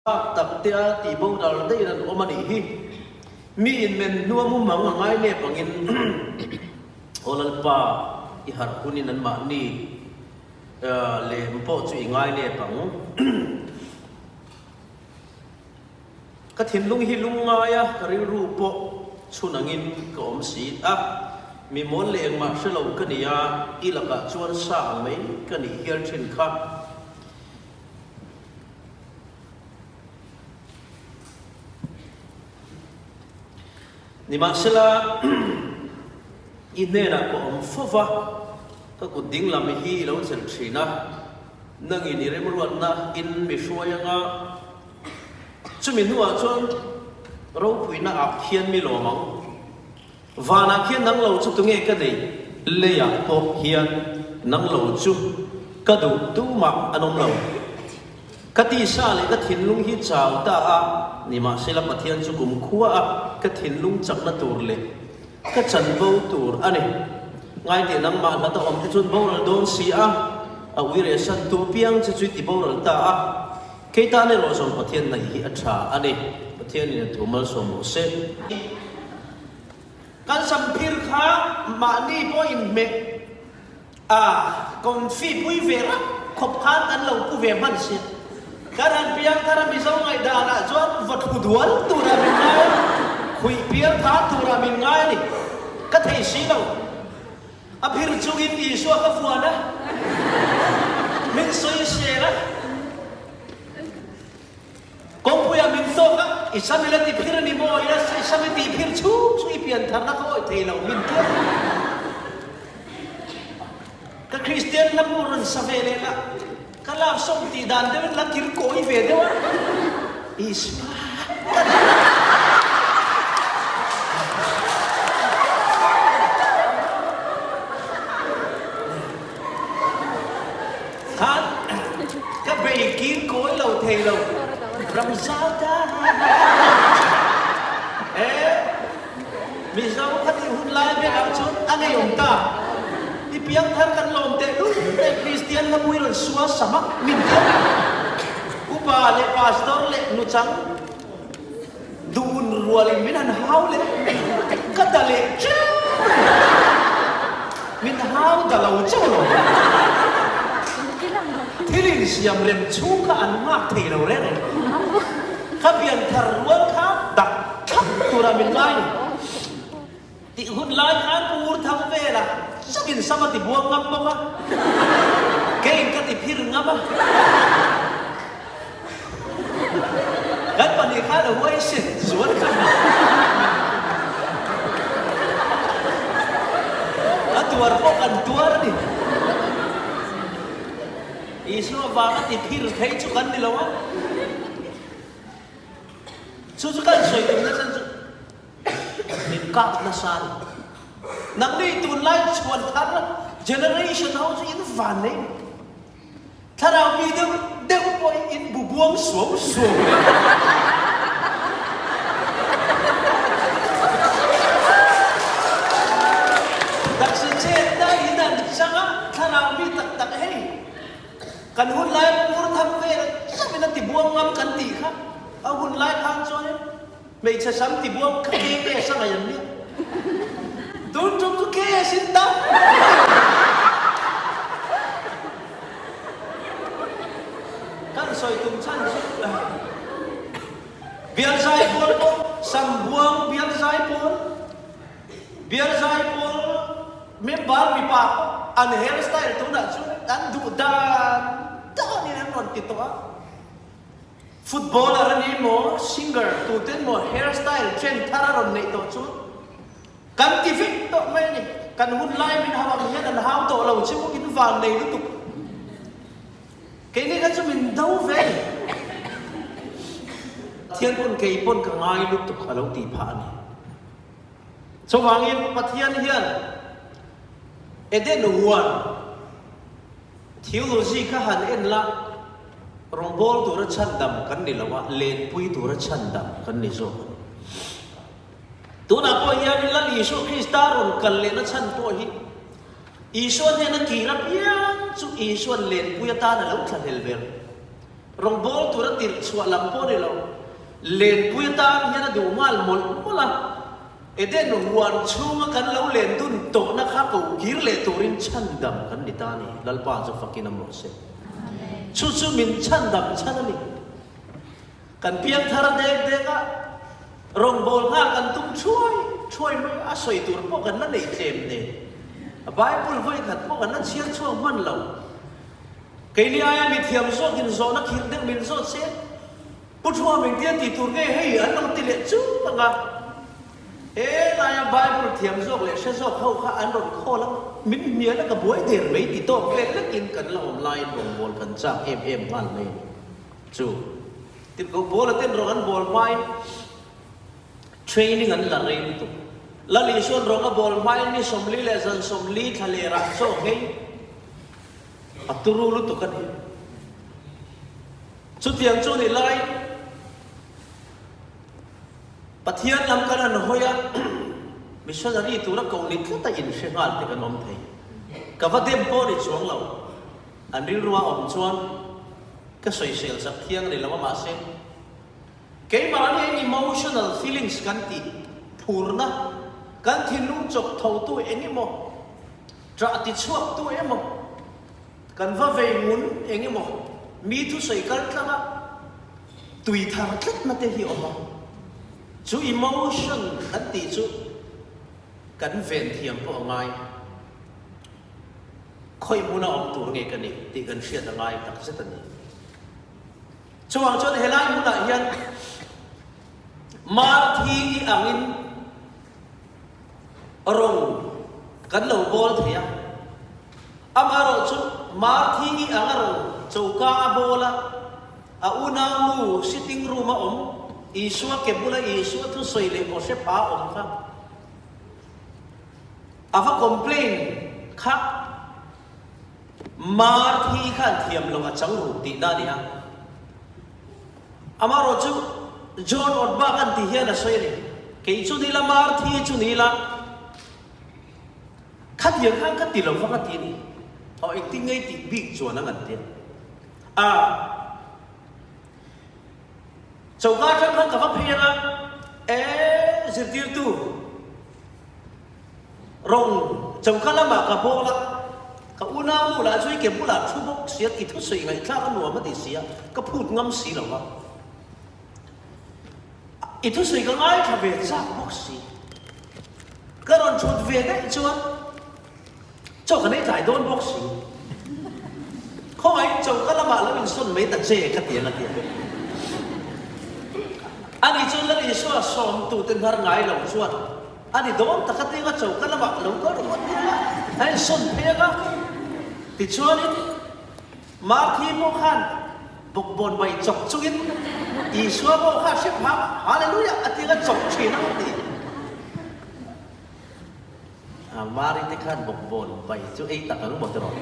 Tak tak te a tih boral daih in an awm a nih hi. Mi in men hnua mumang a ngai nep angin Aw Lalpa i harh hunin an mahni lem pawh chu i ngai nep ang. Ka thinlung hi lungngai a, ka rilru pawh chhun angin ka awm si a. Mi mawl leh engmah hre lo ka ni a, i lakah chuan sa ang mai ka nih hial thin kha. Nimahsela, i hnenah ka awm fo va, ka kut ding lam hi i lo chelh thin a, nangin i remruatna in mi hruai anga, chumi hnuah chuan ropuina ah khian mi lawm ang. Vanah khian nang lo chu tunge ka nei? Leiah pawh hian nang lo chu ka duh tumah an awm lo. Ka tisa leh ka thinlung hi chau ta a, nimahsela Pathian chu kumkhua a ka thinlung chakna tur leh ka chanvo tur a ni. Ngaiteh nangmah hlat a awm te chuan boral dawn si a, a uire san tu piang che chu i ti boral ta a. Kei tan erawh zawng Pathian hnaih hi a tha a ni. Pathianin a thu malsawm rawh se. Kan samphir kha mahni pawh inhmeh a confi pui ve rap khawp khan kan lo pu ve hman sia. Kan han piang thar a Mizo ngaihdan ah chuan vaw thlu dual turah min ngai a, khuih pial tha turah min ngai a ni. Ka thei si lo. A phir chungin Isua ka vuan a, min sawisel a. Kawngpuiah min tawk a, i sam i la ti phir a ni maw? I la i sam i tih phir chhung chu i pian tharna ka awih thei lo, min ti a. Ka Kristian lam u rawn sa ve leh la, ka love song tih dan deuhin la kir kawi ve deuh a, Isua ka ti a. Khan ka bei kir kawi lo thei lo ram zau ta e Mizo kha tih hun lai berah chuan a ngeiawm ta. I piang thar kan lawm teh lul leh Kristian lamui rawn sual samak min tih a. Upa leh Pastor leh nuchang Dun rualin min han hau leh ka da leh chiam mai. Min hau da lo chauh lo. Thil insiam rem chhung kha an nghak thei lo reng reng. Ka pian thar rual kha dak thlap tura min ngai ni. Tih hun lai khan Pu Urthang vela chakin sam a ti buang ngam bawk a, keiin ka ti phir ngam a. Kan pahnih khan a huaisen zual kha. A tuar pawh kan tuar a ni. Isua vanga ti phir thei chu kan ni lo a. Chu chu kan sawi tumna chan chu. Min kap nasa a ni. Nangni tunlai chhuan thar generation ho chu in van nei ni. Thlarau mi deuh deuh pawh hi in bu buang suau suau mai. Taksa chetna in an chang a, thlarau mi tak tak hei kan hun lai pur tham vel chauhin a ti buang ngam kan tih kha a hun lai khan chuan Hmeichhe sam ti buang kha KS a ngaih an nia. Tun tum chu KS in tam Kan sawi tum chhan chu Bial zai pawl pawh sam buang bial zai pawl bial zai pawl member mipa pawh an hair style tunah chuan an duh dan danin an rawn ti tawh a. Footballer a ni maw, singer tuten maw hair style trend thar a rawn neih tawh chu kan ti vek tawh mai a ni. Kan hun lai min hau ang hian an hau tawh lo chu in van nei lutuk. Keini kha chu min do ve a ni. Pathian pawn kei pawn ka ngai lutuk a lo tih phah a ni. Chuvangin Pathian hian Eden huan Theology kha han en la, rawngbâwl tura chhandam kan ni lo a, lenpui tura chhandam kan ni zawk a ni. Tunah pawh hian Lal Isua Krista rawn kal lehna chhan pawh hi Isua hnena kir apiang chu Isua'n lenpui atan a lo thlahlel ber. Rawngbawl tura tirh chhuah lam pawh ni lo, lenpui atan hian a duh nghal mawlh mawlh a. Eden huan chhunga kan lo len dun tawhna kha ko kir leh turin chhandam kan ni ta a ni. Lalpa chu fakin a mawh se. Chu chu min chhandam chhan a ni. Kan piang thar dek dek a, rawngbâwl nghal kan tum thuai thuai mai a, sawi tur pawh kan la nei tlem nen. A Bible vawi khat pawh kan la chhiar chhuak hman lo. Keini aia mithiam zawkin zawhna khirh deuh min zawt se, Pu Thuam engtia tih tur nge hei an lo ti leh chuk ang a. He laia Bible thiam zawk leh hre zawk ho kha an rawn khawl a, min hnial a ka buai der mai ti tawk vel lekin kan la awm laiin rawngbâwl kan chak em em nghal mai a ni. Chu tirhkoh Paula ten rawng an bawl hmain training an la rei lutuk. Lal Isuan rawng a bawl hmain ni 40 leh zan 40 thla lerah chaw nghei a turu lutuk a ni. Chutiang chu ni lai Pathian lam kan han hawi a, missionary tura koh ni tlat a inhre nghal te kan awm thei. Ka va dem pawh ni chuang lo. An rilrua awm chuan ka sawisel sak thiang ni lo a mahse keimahni eng emotional feelings kan tih phurna, kan thinlung chawk thotu eng emaw, ṭah ti chhuaktu emaw, kan va vei ngun eng emaw, mi thusawi kal tlanga tui thar tlatna te hi awm a, chu emotion kan tih chu kan ven thiam pawh a ngai. Khawi hmuna awm tur nge ka nih tih kan hriat a ngai tak zet a ni. Chuvang chuan helai hmunah hian Marthi i angin rawng kan lo bawl thei a. Amaherawh chu Marthi i anga rawng choka a bawl a, a unaunu sitting room a awm, Isua ke bula Isua thusawi leh aw hre pha awm kha, A va complain kha Marthi khan thiam lo a chang ruk tihna a ni a. Amaherawh chu John Ortberg an tih hian a sawi a ni, Kei chu ni la Marthi chu ni la, khatiang khan ka ti lo vang a ti a ni. Aw engtin nge i tih bik chuan ang an ti a. A Choka atang khan ka va phei ang a, e zirtirtu, Rawng choka lamah ka bawl a, ka unau nu lah chu i ke bulah thu bawk sia, i thusawi ngaihthlak a nuam a ti si a, ka phut ngam si lo va. I thusawi ka ngaithla ve chak bawk si. Ka rawn thut ve daih chuan Chaw ka nei tlai dawn bawk si. Khawngaihin choka lamah lo insawn mai ta che ka ti ang a ti a. Ani chuan Lal Isua sawmtute hnar ngai lo chuan a ni dawn tak a ti ang a, choka lamah lo kal ringawt nia a insawn phei ang a. Tichuanin Marthi pawh khan bawkbawn mai chawk chungin Isua pawh kha hre phak a, Hallelujah a ti ang a, chawk thin ang a ti. A Mari te khan bawkbawn pai chu ei tak ang maw tiraw?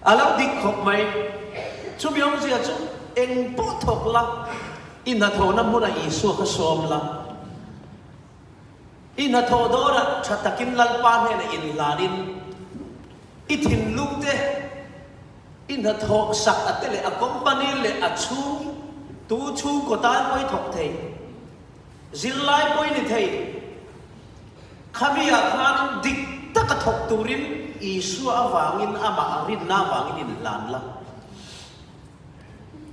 A lo dik khawp mai. Chumi awmzia chu eng pawh thawk la, i hnathawhna hmunah Isua kha sawm la. I hnathawh dawnah tha takin Lalpa hnenah inhlanin i thinlung te, i hnathawh sak a te leh a company leh a chhung tu chhungkaw tan pawh i thawk thei. Zirlai pawh i ni thei. Khami-ah khan dik taka thawk turin Isua avangin amah a rinna avangin inhlan la.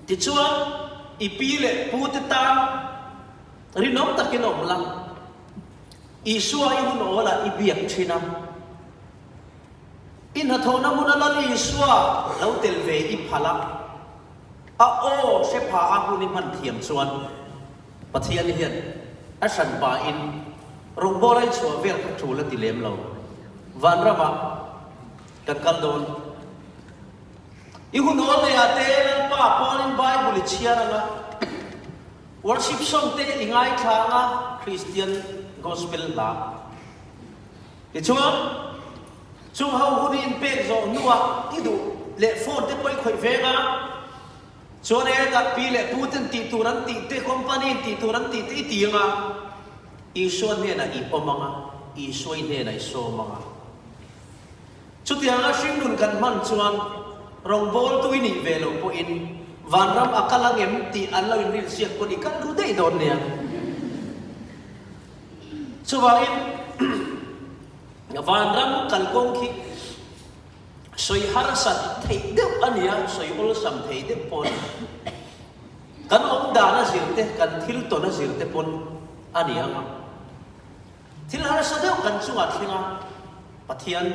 Tichuan, i pi leh pute tan rinawm takin awm la. Isua i hun awlah i biak thin a. I hnathawhna hmuna Lal Isua lo tel ve i phal a. A aw hre pha a hun i hman thiam chuan Pathian hian a hran pahin rawngbâwl a i chhuah vel kha ṭul a ti lem lo. Vanramah kan kal dawn. I hun awl neiah te Lalpa pawlin Bible i chhiar ang a, worship song te i ngaithla ang a, Kristian gospel hla. Tichuan, chung ho hun i inpek zawh hnuah i duh leh phone te pawh i khawih veng a, Chuan hetah pi leh pu ten tih tur an tih te, company in tih tur an tih te i ti ang a, Isua hnenah i awm ang a, Isua i hnenah i sawm ang a. Chutianga hringnun kan hman chuan. Rawngbawltu i nih ve loh pawhin vanram a kal ang em tih an lo inrinsiak pawn i kal ru daih dawn nia. Chuvangin vanram kalkawng khi sawi harsat theih deuh a ni a, sawi awlsam thei deuh pawh a ni. Kan awm dan a zir te, kan thil tawn a zir te pawn a ni ang a. Thil harsa deuh kan chungah thleng a, Pathian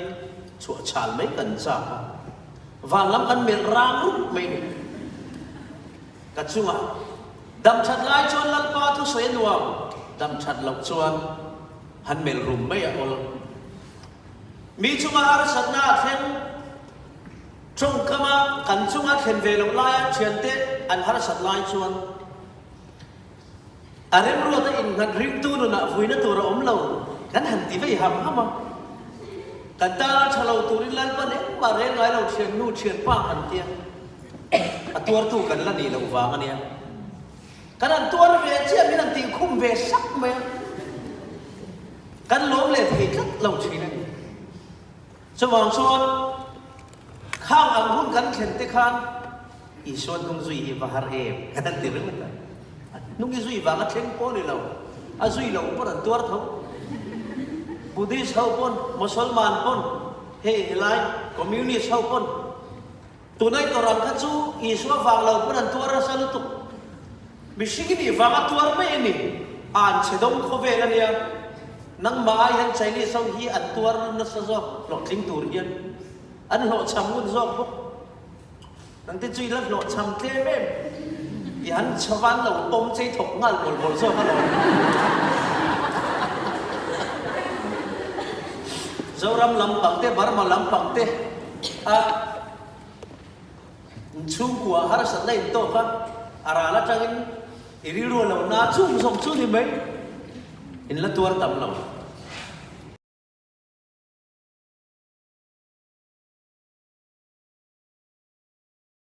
chhuah chhal mai kan chak a, van lam kan melh rang rup mai ni. Ka chungah dam that lai chuan Lalpa thusawi a nuam, dam that loh chuan han melh rum mai a awl. Mi chunga harsatna a thleng, tawngkama kan chunga thlen ve loh laia thiante an harsat lai chuan a remruata innghat ringtu nunah vuina tur a awm lo kan han ti vei ham ham a. Kan tana tha lo turin Lalpan engmah reng ngai lo thiannu thianpa kan tia a tuartu kan la nih loh vang a nia. Kan han tuar ve chiah min han tihkhum ve sak mai a. Kan lawm leh thei tlat lo thin a ni. Chuvang chuan khang ang hun kan thlen te khan Isua hnung zui hi va har em kan han ti ringawt a. A hnung i zui vang a thleng pawh a ni lo, a zui lo pawn an tuar tho. Buddhist ho pawn, Mosolman pawn, hei helai Communist ho pawn Tunai tawrh ang kha chu Isua vang lo pawn an tuar nasa lutuk. Mihring i nih vanga tuar mai a ni. A an chhe dawng khawvel a nia. Nangmah ai hian Chinese ho hi an tuar nasa zawk hlawhtling tur hian an hlawhchham ngun zawk bawk. Nangte chu i la hlawhchham tlem em? I han chhavan lo pawm che i thawk nghal bawl bawl zawk alawm. Zoram lampang te, Burma lampang te a inchhungkua harsatna intawk a, a ral atangin i rilru a lo na chung zawng chu ni mai. In la tuar tam lo.